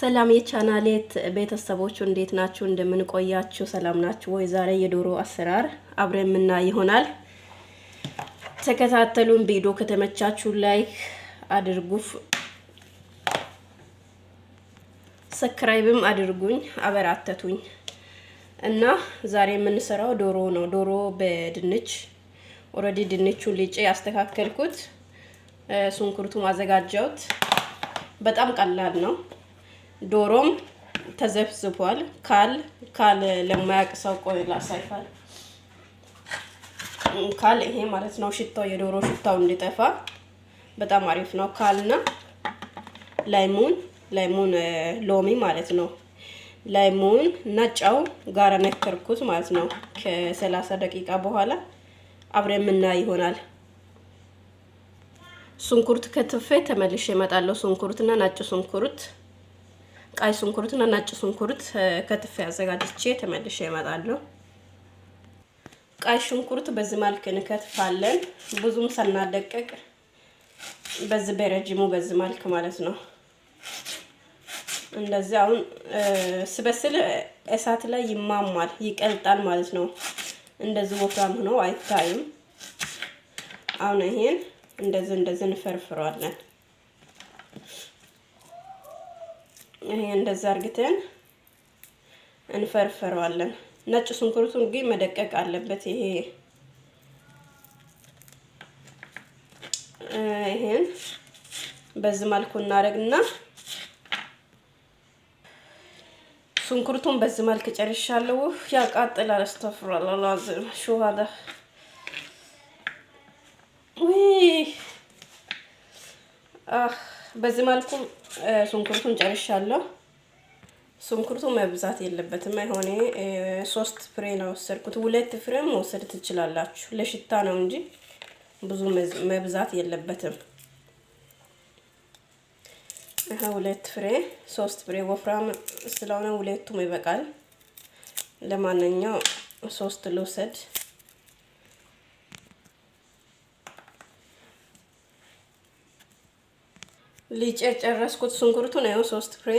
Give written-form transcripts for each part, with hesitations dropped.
ሰላም የቻናሌ ቤተሰቦች እንዴት ናችሁ? እንደምን ቆያችሁ? ሰላም ናችሁ ወይ? ዛሬ የዶሮ አሰራር አብረን የምናይ ይሆናል። ተከታተሉን። ቪዲዮ ከተመቻችሁ like አድርጉ፣ subscribe ም አድርጉኝ፣ አበራተቱኝ። እና ዛሬ የምንሰራው ዶሮ ነው። ዶሮ በድንች። Already ድንቹን ልጬ ያስተካከልኩት፣ ሽንኩርቱን አዘጋጀሁት። በጣም ቀላል ነው። ዶሮም ተዘፍዝፏል። خل خل ለማያውቅ ሰው ቆይ ላሳይፋል። خل ይሄ ማለት ነው። ሽታው የዶሮ ሽታው እንዲጠፋ በጣም አሪፍ ነው። خل ና ليمون ليمون ሎሚ ማለት ነው። ليمون እና ጨው ጋር ነከርኩት ማለት ነው። ከ30 ደቂቃ በኋላ አብረን የምናይ ይሆናል። ሽንኩርት ከትፌ ተመልሼ እመጣለሁ። ሽንኩርትና ነጭ ሽንኩርት፣ ቀይ ሽንኩርትና ነጭ ሽንኩርት ከትፌ አዘጋጅቼ ተመልሼ እመጣለሁ። ቀይ ሽንኩርት በዚህ መልክ እንከትፋለን። ብዙም ሳናደቅቅ በዚህ በረጅሙ በዚህ መልክ ማለት ነው። እንደዚህ አሁን ስበስል እሳት ላይ ይሟሟል፣ ይቀልጣል ማለት ነው። እንደዚህ ወፍራም ሆኖ አይታይም። አሁን ይሄን እንደዚህ እንደዚህ እንፈርፍረዋለን። ይሄ እንደዚህ አርግተን እንፈርፍረዋለን። ነጭ ሽንኩርቱን ግን መደቀቅ አለበት። ይሄን በዚህ መልኩ እናደርግና ሽንኩርቱን በዚህ መልክ ጨርሻለሁ። ያቃጥላል። أستغفر الله العظيم شو هذا ውይ። በዚህ መልኩ ሽንኩርቱን ጨርሻለሁ። ሽንኩርቱ መብዛት የለበትም። አይሆኔ ሶስት ፍሬ ነው ወሰድኩት። ሁለት ፍሬ መውሰድ ትችላላችሁ። ለሽታ ነው እንጂ ብዙ መብዛት የለበትም። ይሄ ሁለት ፍሬ፣ ሶስት ፍሬ፣ ወፍራም ስለሆነ ሁለቱም ይበቃል። ለማንኛው ሶስት ልውሰድ። ልጬ ጨረስኩት። ሽንኩርቱን ይኸው ሶስት ፍሬ፣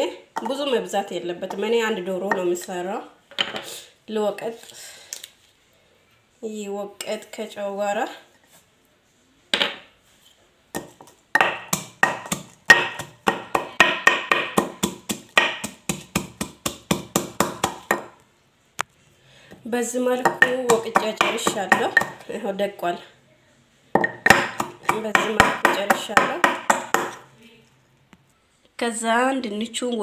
ብዙ መብዛት የለበትም። እኔ አንድ ዶሮ ነው የምሰራው። ልወቀጥ፣ ይወቀጥ ከጨው ጋራ። በዚህ መልኩ ወቅጬ ጨርሻለሁ። ይኸው ደቋል። በዚህ መልኩ ጨርሻለሁ። ከዛ ድንቹን